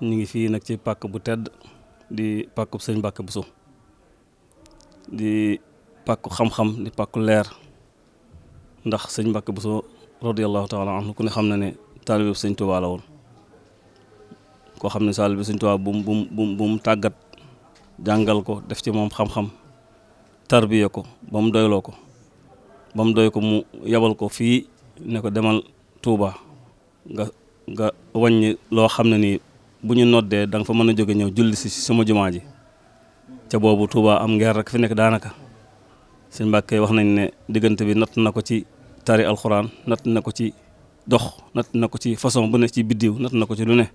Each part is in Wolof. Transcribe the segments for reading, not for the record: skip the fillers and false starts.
ñu ngi fii nag ci pàkk bu tedd di pàkku sëñ Mbàkke Buso di pàkku xam-xam di pàkku leer ndax sëñ Mbàkke Buso radiyallahu taala anhu ku ne xam na ne taalibe sëñ Tuubaa la woon koo xam ne taalibe sëñ Tuubaa bu mu tàggat jàngal ko def ci moom xam-xam tarbiya ko ba mu doyloo ko ba mu doy ko mu yabal ko fii ne ko demal Tuubaa nga wàññi loo xam ne nii bu ñu noddee da nga fa mën a jóge ñëw julli si sama jumaa ji ca boobu Tuubaa am ngeer rek fi nekk daanaka sëñ Mbàkke wax nañ ne diggante bi natt na ko ci tari alxuraan natt na ko ci dox natt na ko ci façon bu ne ci biddiw natt na ko ci lu ne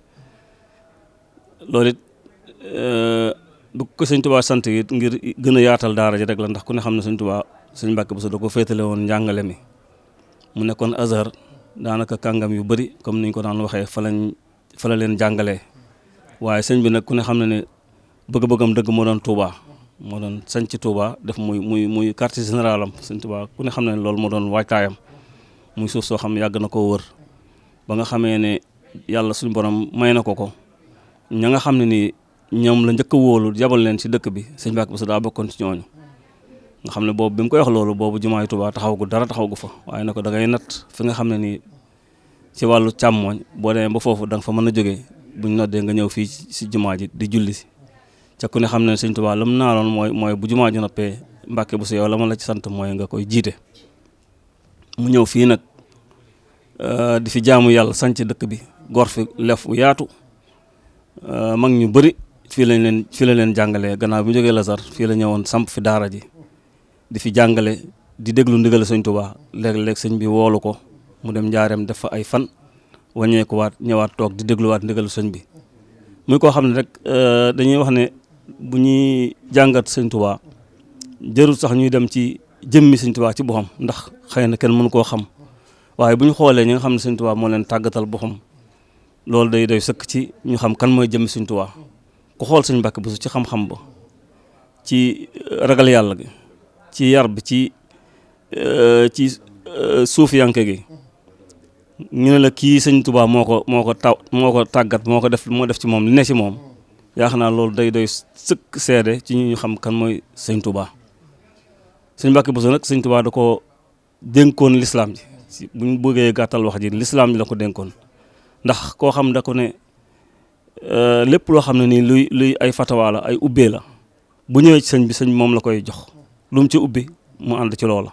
loolu it bu ko sëñ Tuubaa sant it ngir gën a yaatal daara ji rek la ndax ku ne xam ne sëñ Tuubaa sëñ Mbàkke Buso da ko féetale woon njàngale mi mu nekkoon Azhar daanaka kàngam yu bëri comme niñ ko daan waxee fa la leen jàngalee waaye sëñ bi nag ku ne xam ne ne bëgg-bëggam dëgg moo doon Touba moo doon sanc Touba def muy quartier général am sëñ Touba ku ne xam ne loolu moo doon waajtaayam muy suuf soo xam yàgg na koo wër ba nga xamee ne yàlla suñu borom may na ko ña nga xam ne ni ñoom la njëkk a wóolu yabal leen ci dëkk bi sëñ Mbàkke Buso daa bokkoon ci ñooñu nga xam ne boobu bi mu koy wax loolu boobu jumaay Touba taxawagu dara taxawagu fa waaye na ko da ngay natt fi nga xam ne nii ci wàllu càmmooñ boo demee ba foofu da nga fa mën a jógee buñ noddee nga ñëw fii si jumaa ji di julli si ca ku ne xam ne sëñ Touba la mu naaloon mooy bu jumaa ji noppee Mbàkke Buso yow la ma la ci sant mooy nga koy jiite mu ñëw fii nag di fi jaamu yàlla sanc dëkk bi gor fi lef u yaatu mag ñu bëri fii la leen jàngalee gannaaw bi mu jógee Lazare fii la ñëwoon samp fi daara ji di fi jàngale di déglu ndigal sëñ Touba léeg-léeg sëñ bi woolu ko mu dem njaareem def fa ay fan wàññeeku waat ñëwaat toog di dégluwaat ndigalu sëñ bi muy koo xam ne rek dañuy wax ne bu ñuy jàngat sëñ Touba jërul sax ñuy dem ci jëmmi sëñ Touba ci boppam ndax xëy na kenn mënu koo xam waaye bu ñu xoolee ñi nga xam ne sëñ Touba moo leen tàggatal boppam loolu day doy sëkk ci ñu xam kan mooy jëmmi sëñ Touba ku xool sëñ Mbàkke Buso ci xam-xam ba ci ragal yàlla gi ci yar bi ci suufiyanke gi ñu ne la kii sëñ Touba moo ko tàggat moo def ci moom li ne ci moom yaakaar naa loolu day doy sëkk seede ci ñu xam kan mooy sëñ Touba sëñ Mbàkke Buso nag sëñ Touba da ko dénkoon lislaam ji bu ñu bëggee gàttal wax ji lislaam ji la ko dénkoon ndax koo xam da ko ne lépp loo xam ne nii luy ay fatawa la ay ubbee la bu ñëwee ci sëñ bi sëñ moom la koy jox lu mu ci ubbi mu ànd ci loola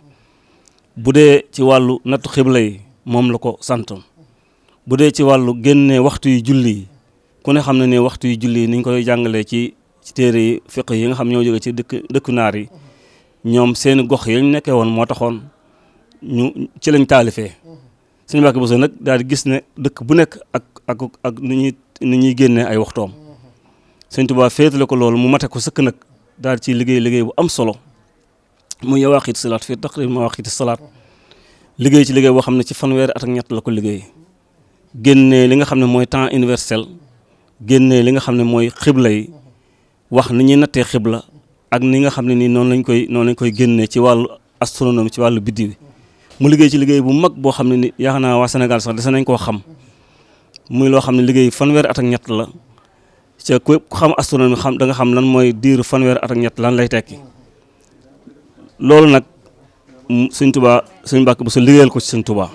bu dee ci wàllu nattu xibla yi moom la ko santoon bu dee ci wàllu génne waxtu yu julli yi ku ne xam ne ne waxtu yu julli yi ni ñu koy jàngalee ci téere yi fiq yi nga xam ñoo jóge ci dëkku naar yi ñoom seeni gox yañ nekkee woon moo taxoon ñu ci lañ taalifee sëñ Mbàkke Buso nag daal di gis ne dëkk bu nekk ak ni ñuy génnee ay waxtoom sëñ Tuubaa féetale ko loolu mu mate ko sëkk nag daal ci liggéey bu am solo muy yawaaqiiti salaat fii taqriir mawaaqiiti salaat liggéey ci liggéey boo xam ne ci fanweeri at ak ñett la ko liggéey génnee li nga xam ne mooy temps universel génnee li nga xam ne mooy xibla yi wax ni ñuy nattee xibla ak ni nga xam ne nii noonu lañ koy génnee ci wàllu astronomie ci wàllu biddi bi mu liggéey ci liggéey bu mag boo xam ne ni yaakaar naa waa Sénégal sax dese nañ koo xam muy loo xam ne liggéey fanweeri at ak ñett la ca ku xam astronomie da nga xam lan mooy diiru fanweeri at ak ñett lan lay tekki loolu nag sëñ Touba sëñ Mbàkke Buso liggéeyal ko ci sëñ Touba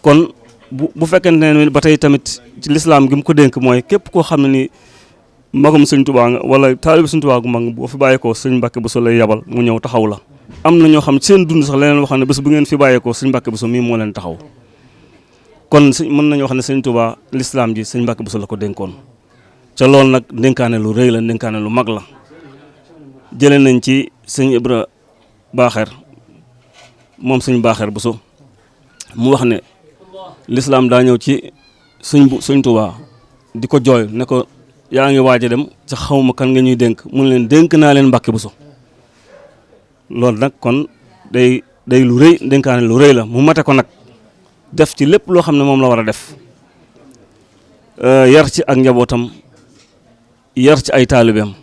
kon bu fekkente ne ba tey tamit ci lislaam gi mu ko dénk mooy képp koo xam ne ni magum sëñ Touba nga wala taalibu sëñ Touba gu mag boo fi bàyyeekoo sëñ Mbàkke Buso lay yabal mu ñëw taxaw la am na ñoo xam ci seen dund sax leneen wax ne bés bu ngeen fi bàyyeekoo sëñ Mbàkke Buso mii moo leen taxaw kon mën nañu wax ne sëñ Touba lislaam ji sëñ Mbàkke Buso la ko dénkoon ca loolu nag dénkaane lu rëy la dénkaane lu mag la jëlee nañ ci sëñ Ibra Baaxeer moom sëñ Baaxeer Buso mu wax ne lislaam daa ñëw ci sëñ Touba di ko jooy ne ko yaa ngi waaj a dem ca xawma kan nga ñuy dénk mun leen dénk naa leen Mbàkke Buso loolu nag kon day lu rëy dénkaane lu rëy la mu mate ko nag def ci lépp loo xam ne moom la war a def yar ci ak njabootam yar ci ay taalibeem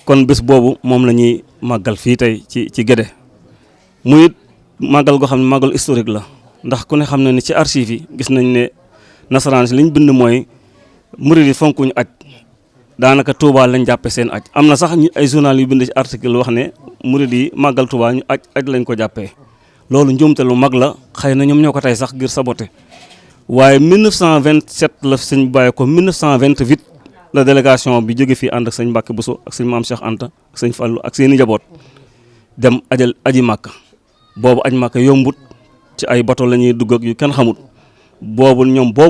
kon bés boobu moom la ñuy màggal fii tey ci Guédé muy màggal goo xam ne màggal historique la ndax ku ne xam ne ni ci archive yi gis nañ ne nasaraan si liñ bind mooy murid yi fonkuñu aj daanaka Touba lañ jàppe seen aj am na sax ay journal yu bind ci article wax ne murid yi màggal Touba ñu aj lañ ko jàppee loolu njuumte lu mag la xëy na ñoom ñoo ko tey sax ngir saboté waaye 1927 la sëñ bàyyi ko 1928 la délégation bi jóge fii ànd ak sëñ Mbàkke Bousso ak sëñ Maam Cheikh Anta ak sëñ Fallou ak seeni njaboot dem aji Màkka boobu aj Màkka yombut ci ay bato la ñuy dugg ak yu kenn xamut boobu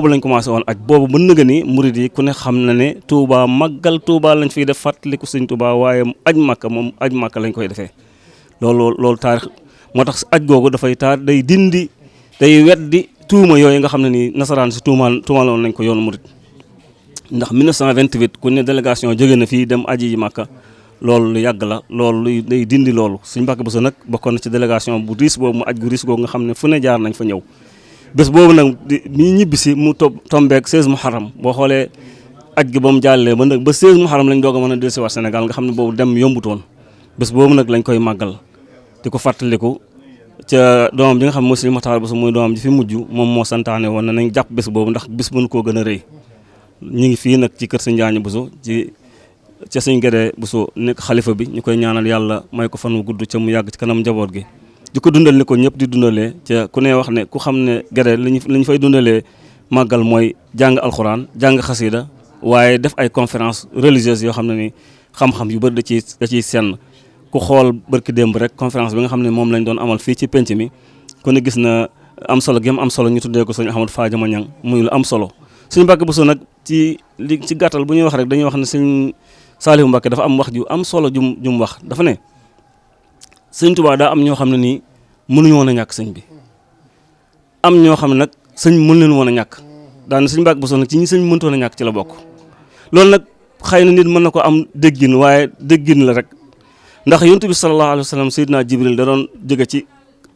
lañ commencé woon aj boobu mën na nga ni murid yi ku ne xam na ne Touba màggal Touba lañ fiy def fàttaliku sëñ Touba waaye aj Màkka moom aj Màkka lañ koy defee loolu taarix moo tax aj googu dafay day dindi day weddi tuuma yooyu nga xam ne nii nasaraan si tuumaaloon nañ ko yoonu murid ndax 1928 ku ne délégation jóge na fii dem aji Màkka loolu lu yàgg la loolu day dindi loolu Sëñ Mbàkke Buso nag bokkoon na ci délégation bu riis boobu mu aj gu riis googu nga xam ne fu ne jaar nañ fa ñëw bés boobu nag bi ñibbi si mu tombeeg 16 Muharram boo xoolee aj gi ba mu jàllee ba nag ba 16 Muharram lañ doog a mën a dellusiwaat Sénégal nga xam ne boobu dem yombutoon bés boobu nag lañ koy màggal di ko fàttaliku ca doomam ji nga xam ne mooy Sëñ Maxtaar Buso muy doomam ji fi mujj moom moo santaane woon na nañ jàpp bés boobu ndax bés mënu koo gën a rëy ñu ngi fii nag ci kër Sëñ Njaañ Buso ca Sëñ Gédé Buso nekk xalifa bi ñu koy ñaanal yàlla may ko fan wu gudd ca mu yàgg ci kanam njaboot gi di ko dundal ni ko ñëpp di dundalee ca ku ne wax ne ku xam ne Gédé li ñu fay dundalee màggal mooy jàng alxuraan jàng xasida waaye def ay conférence religieuse yoo xam ne ni xam-xam yu bëri da ciy senn ku xool barki démb rek conférence bi nga xam ne moom lañ doon amal fii ci penc mi ku ne gis na am solo gi am solo ñu tuddee ko sëñ Ahmadou Fadiama Niang muy lu am solo Sëñ Mbàkke Buso nag ci gàttal bu ñuy wax rek dañuy wax ne sëñ Saalihu Mbàkke dafa am wax ju am solo jum wax dafa ne sëñ Tuubaa daa am ñoo xam ne nii mënuñu woon a ñàkk sëñ bi am ñoo xam ne nag sëñ mën leen woon a ñàkk daane Sëñ Mbàkke Buso nag ci ñi sëñ mëntoon a ñàkk ci la bokk loolu nag xëy na nit mën na ko am déggin waaye déggin la rek ndax yonent bi sallallahu alayhi wa sallam Seydina Jibril da doon jóge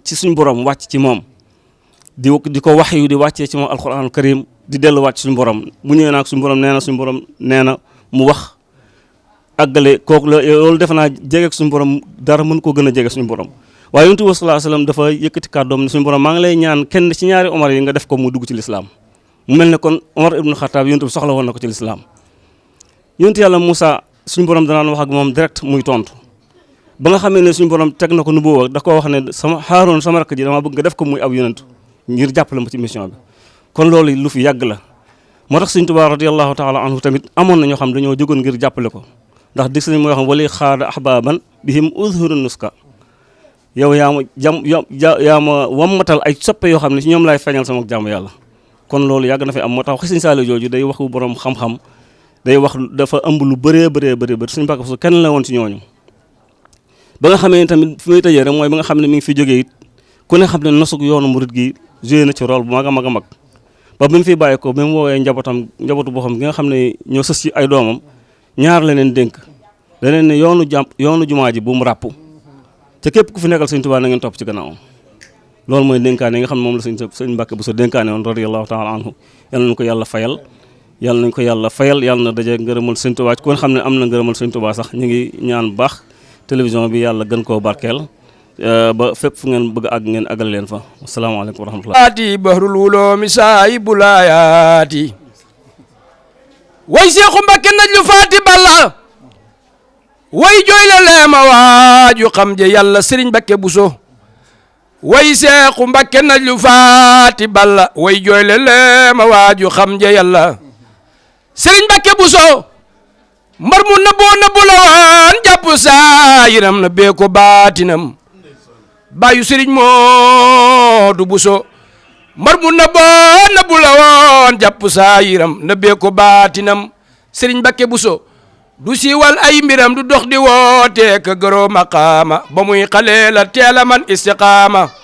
ci suñ borom wàcc ci moom di ko wax yu di wàccee ci moom alquranul karim di dellu wàcc suñu borom bu ñëwee naag suñu borom nee na mu wax àggale kooku la loolu defe naa jegeeg suñu borom dara mën koo gën a jege suñu borom waaye yonent bi sallallahu alayhi wa sallam dafa yëkkati kàddoom ne suñu borom maa ngi lay ñaan kenn ci ñaari Omar yi nga def ko mu dugg ci lislaam mu mel ne kon Omar ibnu Xattaab yonent bi soxla woon na ko ci lislaam yonent yàlla Moussa suñu borom danaan wax ak moom direct muy tontu ba nga xamee ne suñu borom teg na ko nu boobu da koo wax ne sama Haaroon sama rakk ji dama bëgg nga def ko muy ab yonent ngir jàppale ma ci mission bi kon loolu lu fi yàgg la moo tax Sëñ Tuubaa radiyallahu taala anhu tamit amoon na ñoo xam dañoo jógoon ngir jàppale ko ndax dig sëñ mooy xam wali xaada ahbaban bihim uzhuru nuska yow yaa ma wammatal ay soppe yoo xam ne ci ñoom laay feeñal sama jàmm yàlla kon loolu yàgg na fi am moo tax wax Sëñ Saaliw jooju day waxu borom xam-xam day wax dafa ëmb lu bëree Sëñ Mbàkke Buso kenn la woon ci ñooñu ba nga xamee tamit fi may tëjee rek mooy ba nga xam ne mi ngi fi jógee it ku ne xam ne nosug yoonu murit gi joué na ci rôle bu mag a mag a mag ba bi mu fi bàyyi ko bi mu woowee njabootu boo xam gi nga xam ne ñoo sës ci ay doomam ñaar la leen dénk da leen ne yoonu jumaa ji bu mu ràpp te képp ku fi nekkal Sëñ Tuubaa na ngeen topp ci gannaawam loolu mooy dénkaane yi nga xam ne moom la Sëñ Mbàkke Buso dénkaane woon radiyallahu taala anhu yal nañ ko yàlla fayal yàlla na daje ngërëmal Sëñ Tuubaa ku xam ne am na ngërëmal Sëñ Tuubaa sax ñu ngi ñaan bu baax télévision bi yàlla gën koo barkeel ba fépp fu ngeen bëgg a àgg ngeen àggal leen fa asalaamaaleykum wa rahmatullah ati bahrul wuloomi saahibul aayaati way Seexu Mbàkke najlu faati balla way jooy la leema waaju xam je yàlla Sëriñ Mbàkke Buso way Seexu Mbàkke najlu faati balla way jooy la leema waaju xam je yàlla Sëriñ Mbàkke Buso mbar mu nëbboo la woon jàpp saayiram na bee ko baatinam baayu Sëriñ Moodu Buso mbar mu nëbboo la woon jàpp saayiram na bee ko baatinam Sëriñ Mbàkke Buso du siiwal ay mbiram du dox di woote ka gëroo maqaama ba muy xale la teela man istiqaama